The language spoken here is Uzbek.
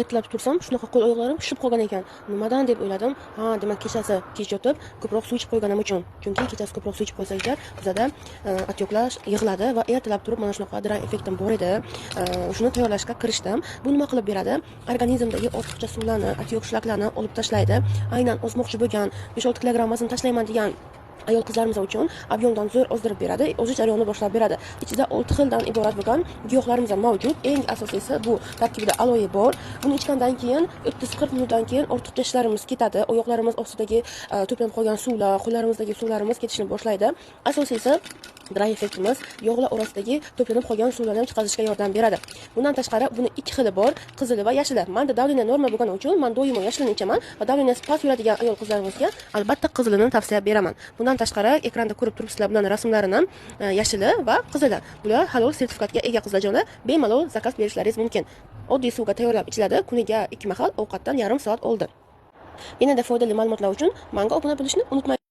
Ertalab tursam, shunaqa qo'l oyoqlarim shishib qolgan ekan. Nimadan deb o'yladim. Ha, demak, kechasi kech yotib, ko'proq suv ichib qo'yganim uchun. Chunki kechasi ko'proq suv ichib qo'ysak, bizada отёк lar yig'iladi va ertalab turib mana shunaqa dry effektim bor edi. Shuni tayyorlashga kirishdim. Bu nima qilib beradi? Organizmdagi ortiqcha suvlarni, отёк, шлак larni olib tashlaydi. Aynan ozmoqchi bo'lgan, 5-6 kilogramm vazn tashlayman degan ayol qizlarimiz uchun объём dan zo'r ozdirib beradi, ozish jarayonini boshlab beradi. Ichida olti xildan iborat bo'lgan giyohlarimiz ham mavjud. Eng asosiysi, bu tarkibida aloe bor. Buni ichgandan keyin 30-40 minutdan keyin ortiqcha shishlarimiz ketadi, oyoqlarimiz ostidagi to'planib qolgan suvlar, qo'llarimizdagi suvlarimiz ketishni boshlaydi. Asosiysi, dry effektimiz, yog'lar orasidagi to'planib qolgan suvlarni ham chiqarishga yordam beradi. Bundan tashqari, buni ikki xili bor: qizili va yashili. Manda давление norma bo'lgani uchun man doimo yashilini ichaman va давление si past yuradigan ayol qizlarimizga albatta qizilini tavsiya beraman. Bundan tashqari, ekranda ko'rib turibsizlar bularni rasmlarini, yashili va qizili. Bular halol sertifikatga ega, qizlarjonlar, bemalol заказ berishlaringiz mumkin. Oddiy suvga tayyorlab ichiladi, kuniga ikki mahal, ovqatdan yarim soat oldin. Yanada foydali ma'lumotlar uchun manga obuna bo'lishni unutmang.